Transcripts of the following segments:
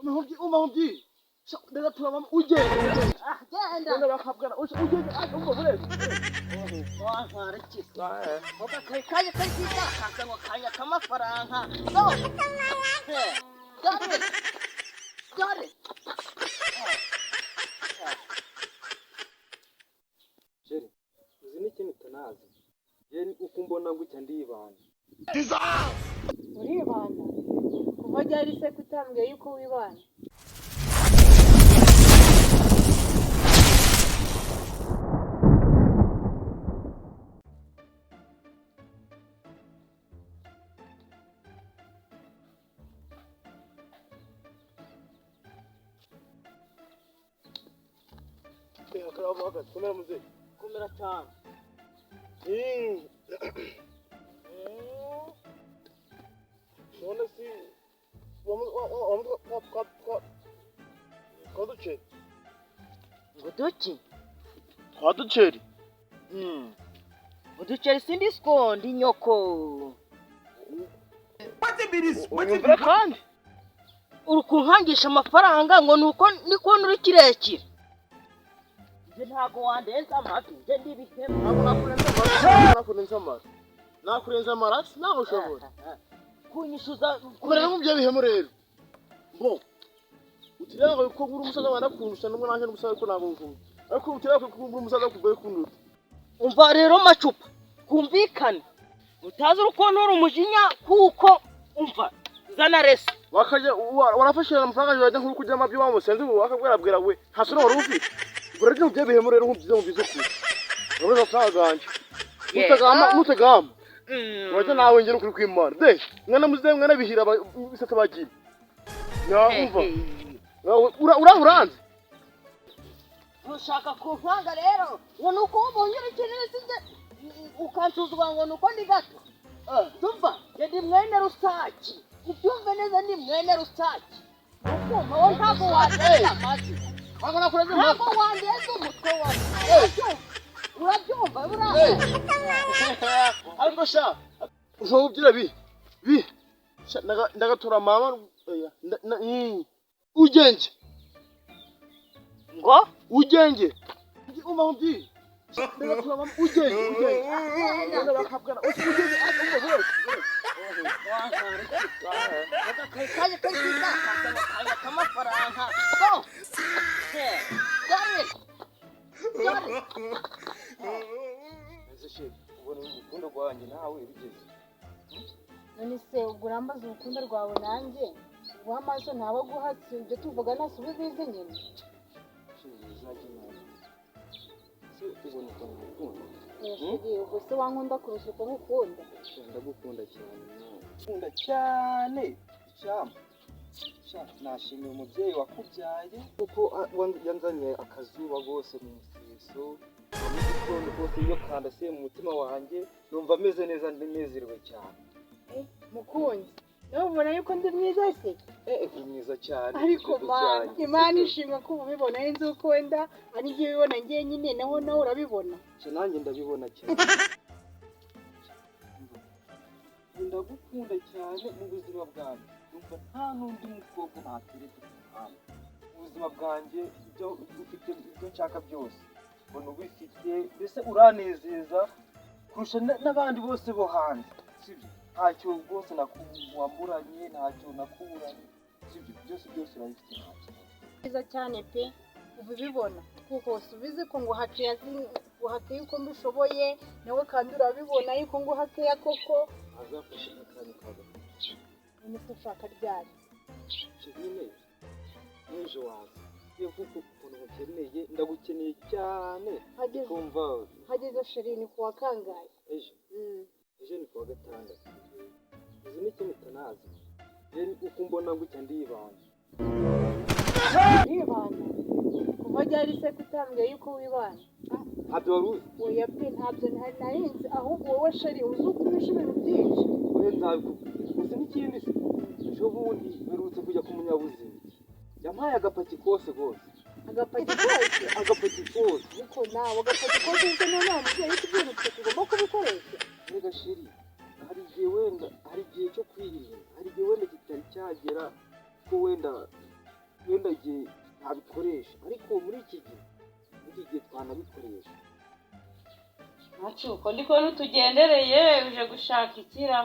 Umahubyi ndagatura mama ugende. Ah, genda. Genda bakabwana ugende, umva burezi. Wantwara iki? Oga kari kaje kari kwitakaza ngo kanya k'amafaranga. No. Dore. Dore. Chéri, uzi n'ikintu utanazi? Njye uko umbona gutya ndibana. Uribana? Kuva ryari se kutambwiye yuko wibana? Komera muzehe. Komera cyane. None si twaduceri? Ngo duki? Twaduceri. Uduceri sindi siko ndi nyoko. Unyumvira kandi. Uri kunkangisha amafaranga ngo nuko niko uri kirekire. Nje ntago wandenza amavi, nje ndi ibihemu. Ntabwo nakurenza amaraso, nakurenza amaraso. Nakurenza amaraso, nawe ushobora. Kunyishuza. Kumera nk'ibyo bihemu rero. Bo. Utiranga ko ngura umusaza wanakundusha n'ubwo nanjye n'umusaza ariko ntabwo ngukunda. Ariko utiranga ko ngura umusaza kugoye kunduta. Umva rero macupa, kumvikane. Utazi ukuntu uri umujinya kuko umva zana resi. Wakaje warafashe amafaranga yawe nk'uko ujya amabyo wamusenze ubu wakabwira we nta sura wari ufite. Ubwo rero ibyo bihemu rero nk'ubyiza mu by'ukuri. Urabona amafaranga yanjye. Nutegama nutegama. Urajya nawe ngera ukuri kw'Imana. De, mwana muzehe mwana bihira bisata bagiye. Nyumva. Ura uranze. Ushaka kunkanga rero ngo nuko ubonye uri kinini sinjye ukansuzugura ngo nuko ndi gato. Tumva, njye ndi mwene Rusaki. Ubyumve neza, ndi mwene Rusaki. Ukumva wowe ntabwo wandenza amavi. Ntabwo nakurenza amavi. Ntabwo wandenza umutwe wawe. Urabyumva? Urabyumva buriya? Ariko sha ushobora kubyira bi bi sha ndagatura mama oya, ugenge. Ngo Ugenge umahubyi ndagatura mama ugenge ugenge. Genda bakabwana ugenge, umva burezi. Kari kaje kari kwitakaza ngo kanya k'amafaranga. Go! Dore! Dore! Ese chéri, ubona urukundo rwanjye nawe bigeze? None se ubwo urambaza urukundo rwawe nanjye? Uguha amaso ntaba aguhatse, ibyo tuvuga ntasubize nyine. Chéri, uzajya inama. Ese ubona ukuntu ngukunda? Oya chéri, ubwo se wankunda kurusha uko nkukunda? Sha, ndagukunda cyane mwana. Ndagukunda cyane. Icyampa. Sha, nashimiye umubyeyi wakubyaye kuko yanzaniye akazuba rwose mu museso wa mu gitondo rwose, iyo kandasiye mu mutima wanjye numva ameze neza, nezerewe cyane. Mukunzi, nawe ubona yuko ndi mwiza se? Eh, uri mwiza cyane. Ariko Inshuti mana cyanjye, Imana sibyo? ishimwe ko ubibona, nzi uko wenda ari njye ubibona njyenyine, naho nawe urabibona. Sha, nanjye ndabibona cyane. Ndagukunda cyane mu buzima bwanjye, numva nta n'undi mukobwa natereta ku ruhande mu buzima bwanjye. Ibyo ufite, ibyo nshaka byose mbona ubifite, mbese uranezeza kurusha n'abandi bose bo hanze, sibyo? Ntacyo rwose wamburanye, ntacyo nakuburanye, sibyo? Byose byose urabifite, nta kibazo. Byiza cyane pe, uba ubibona kuko usubize ko ngo hakeya, ngo uko mbishoboye, nawe kandi urabibona yuko ngo hakeya koko. Azafashe akanya kawe. None se ushaka ryari? Nyine n'ejo waza iyo, kuko ukuntu nkukeneye, ndagukeneye cyane. Hageze Kumva. Hageze chéri, ni kuwa kangahe? Ejo? Ejo ni kuwa gatandatu. Uzi n'ikintu utanazi? Njye uko umbona gutya ndibana. Wibana? Kuva ryari se kutambwiye yuko wibana? Ntabyo wari uzi? Oya pe, ntabyo nari nzi. Ahubwo wowe chéri uzi uko uhisha ibintu byinshi. Oya, nzabikubwira. Uzi n'ikindi se? Ejo bundi mperutse kujya ku munyabuzima, yampaye agapaki kose rwose. Agapaki kose? Agapaki kose. Ariko nawe agapaki kose se, niyo nta mubyeyi utubwira utwo tugomba kubikoresha? Rega chéri, hari igihe wenda, hari igihe cyo kwirinda, hari igihe wenda kitari cyagera ko wenda Wenda igihe ntabikoresha, ariko muri iki gihe twanabikoresha. Macu, ko ndi kubona utugendereye, uje gushaka ikira?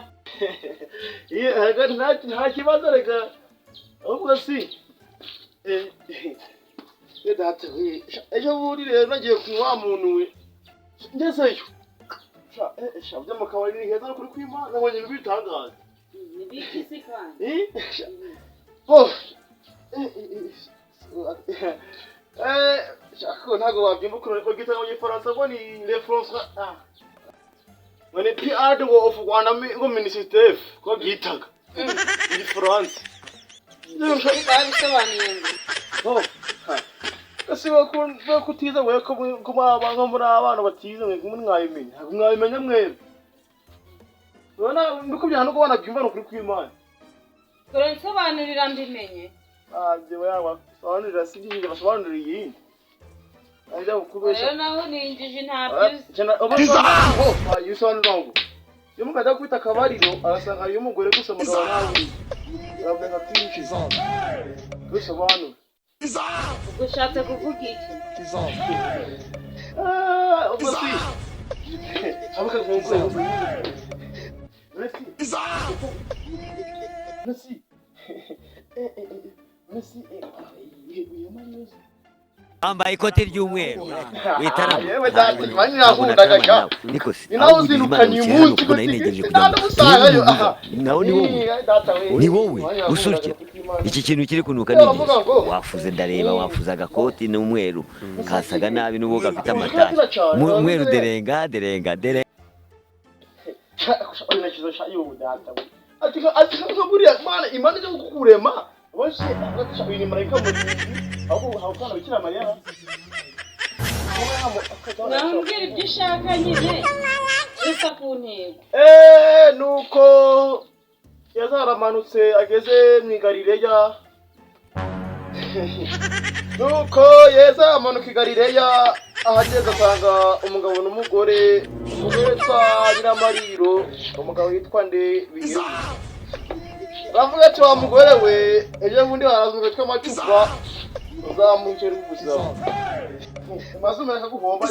Nta kibazo, reka ahubwo si data we, ejo bundi rero nagiye kunywa wa muntu we, ngezeyo sha byo mu kabari ni heza kuri kwima, nabonye ibintu bitangaza. Ni biki si kandi? Sha. Oh, sha, ko ntabwo wabyumva ukuntu bagita mu Gifaransa ngo ni le François, ngo ni PR de of Rwanda, ngo ministère ko byitaga mu Gifaransa. Babisobanuye ngo? Oh, ha. Ese wo kutiza we, ko muri abana, muri abana batize mwe, mwabimenya? Ntabwo mwabimenya mwebwe. Urabona nuko byana nuko wanabyumva, ni ukuri kw'Imana. Dore nsobanurira mbimenye. Ah, njyewe yaba sobanurira si byinshi, basobanurira iyindi. Ajya kukubesha. Rero naho ninjije, ntabyo uzi. Iyo usobanura ngo iyo umugabo ajya kwita akabariro, arasanga hariyo umugore gusa, umugabo ntawe. Uravuga nka twinshi. Bisobanura. Ubwo ushatse kuvuga iki? Ah, ubwo si. Abuka nkungu. Merci. Merci. Merci. Wambaye ikoti ry'umweru witarama. Yewe data, imana irakundaga sha. Niko se Ni nawe uzinukanye uyu munsi kuko nari ntegereje kugira ngo ndamusangayo aha. Nawe ni wowe, ni wowe usurya iki kintu kiri kunuka. Ni wafuze, ndareba wafuze agakoti n'umweru kasaga nabi n'ubwo gafite amatara umweru derenga derenga derenga. Ati nka buriya Mana, Imana ijya kukurema bose, uyu ni marayika murinzi, ahubwo hawukana Bikira Mariya. Nawe umbwira ibyo ushaka nyine, bisa ku ntego. Nuko yazaramanutse ageze mu Galileya. Nuko Yezu amanuka i Galileya, ahageze asanga umugabo n'umugore, umugore witwa Nyiramariro, umugabo witwa nde Bihebu. Aravuga ati: "Wa mugore we, ejo bundi haraza witwa Macupa, uzamuke ubuzima maze akaguhomba."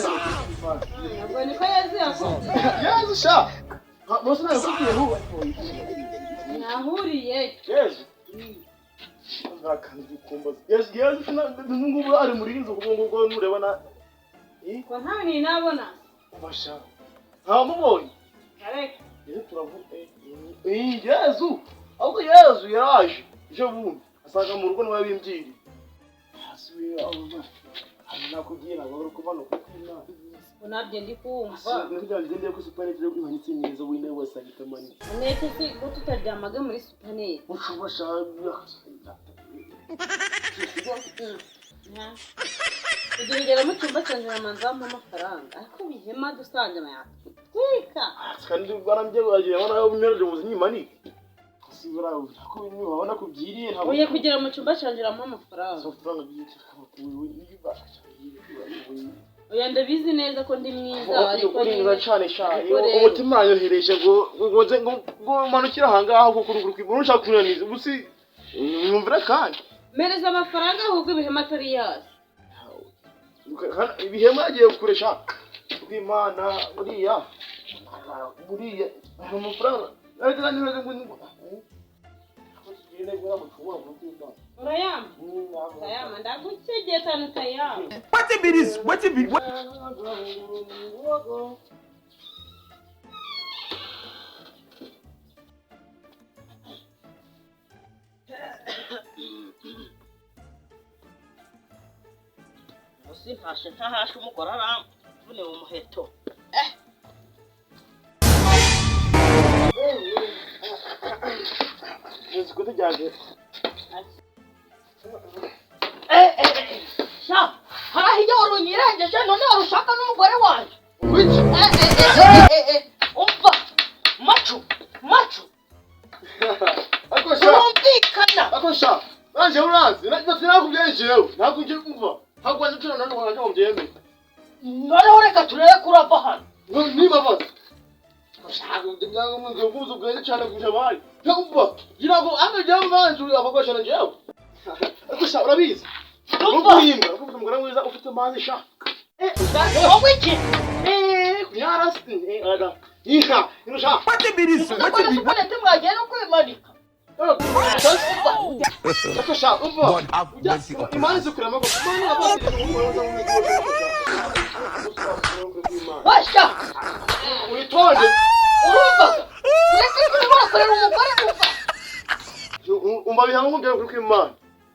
Ubwo niko Yezu yavuze? Yezu sha, bose nabikubwiye ntuba Nahuriye. Yezu ntakanzu kumbaza Yezu, Yezu ngubu ari muri inzu kuko ngubu nureba na Ko ntawe ninabona. Ubasha ntamubonye. Areka. Yezu turavuga Yezu, ahubwo Yezu yaraje ejo bundi asanga mu rugo, niwe yabimbwiriye. Hasubiye aho nakubwiye, ntabwo wari kumanuka kw'Imana. Ubu nabyo ndi kumva. Kugira ngo ngende ko supanete imanitse neza, wenda wasanga itamanitse. Uneke se ko tutaryamaga muri supanete? Ushobasha. Kugira ugere mu cyumba cyanjye uramanza wampa amafaranga, ariko bihema dusange yatwika. Kandi barambye bagiye babona umwereje mu nyimanike sibura ko babona kubyiriye ntabwo. Uye kugera mu cyumba cyanjye urampa amafaranga. Amafaranga. Oya, ndabizi neza ko ndi mwiza, ariko Uri mwiza cyane sha. Ariko rero- Umutima wanyohereje ngo nze ngo manukire ahangaha, kuko uruguru kwibona ushaka kunaniza ubu si mwumvira kandi. Mpereza amafaranga ahubwo, ibihema atari yazi. Ibihema yagiye kuresha rw'Imana, buriya buriya amafaranga ariko ngo Urayampa, utayampa ndagukegeta cyane, utayampa. Wetin be this? Wetin be? Munsi ntashe ntahashe, umugore aramvuniwe umuheto. Ikote ryanjye. Sha, harahiye, wari unyirengeje, none wari ushaka n'umugore wanjye. Wiki. Umva Macu, Macu. Ariko sha. Turumvikana. Ariko sha, nanje urazi sinakubwiye jewe, ntabwo ngiye kumva, ntabwo wanjye tuna none wanjye ngo mbyemere. Noneho reka turebe ko urava hano. Ngo nibabaza ngiye ubwenge cyane kurusha abandi, nkumva ngira ngo anga jewe manje abakoresha na jewe. Ariko sha, urabizi. Nuguhinga ufite umugore mwiza, ufite amazi sha. Wowe iki? Kunyara aga inka ino sha. Uko mwagiye no kwimanika. Saka sha, umva. God have mercy upon Imana us. izukuramo ko Imana Basha. witonde. Urumva? Uretse ko urimo urakorera umugore, umva. Umva, bihamwe nkubwira kuri kw'Imana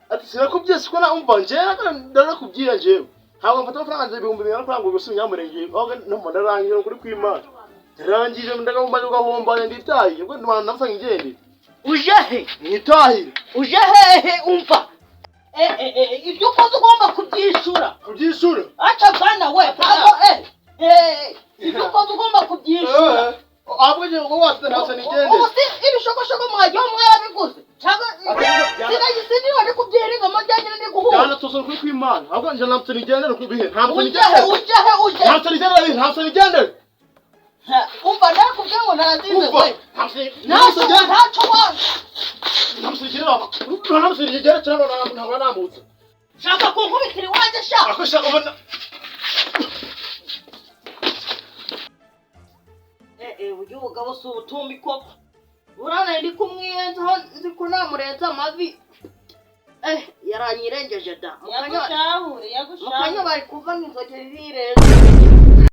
ati sinakubwiye siko na umva njyewe ndarakubwira, njyewe ntabwo mfata amafaranga 2000 kugira ngo gusa unyamurenge ahubwo no ndarangije kuri kw'Imana, ndarangije, ndagahomba, ndagahomba, nditahiye ubwo ndamana ngende. Uje he? Mwitahire. Uje hehe? Umva, ibyo ukoze ugomba kubyishura. Kubyishura? Aca bwana we, ntabwo ibyo ukoze ugomba kubyishura. Ahubwo njye ngo wose ntasa nigende. Ubu si ibishogoshoko mwagiye mwarabiguze cyangwa sinari ndi kubyiringamo njyanye ndi guhura. Jana tuzo kuri kw'Imana, ahubwo njye ntabwo nigendere kuri bihe, ntabwo Uje he? nigendere. Uje he? Uje? Ntabwo nigendere, ntabwo nigendere. Umva, nakubwiye ngo ntazize. Umva. We, Ntabwo ntacyo, ntacyo wa. Ntabwo nigendere, ntabwo nigendere cyangwa ntabwo nambutse. Shaka kunkubitira iwanjye sha. Ako sha, ubona. Burya ubugabo si ubutumbi koko. Burana ndi kumwiyenzaho, nzi ko namurenza amavi, yaranyirengeje da. Yagushahure. Mu kanya Yagushahure. bari kuva mu inzogera irirenze.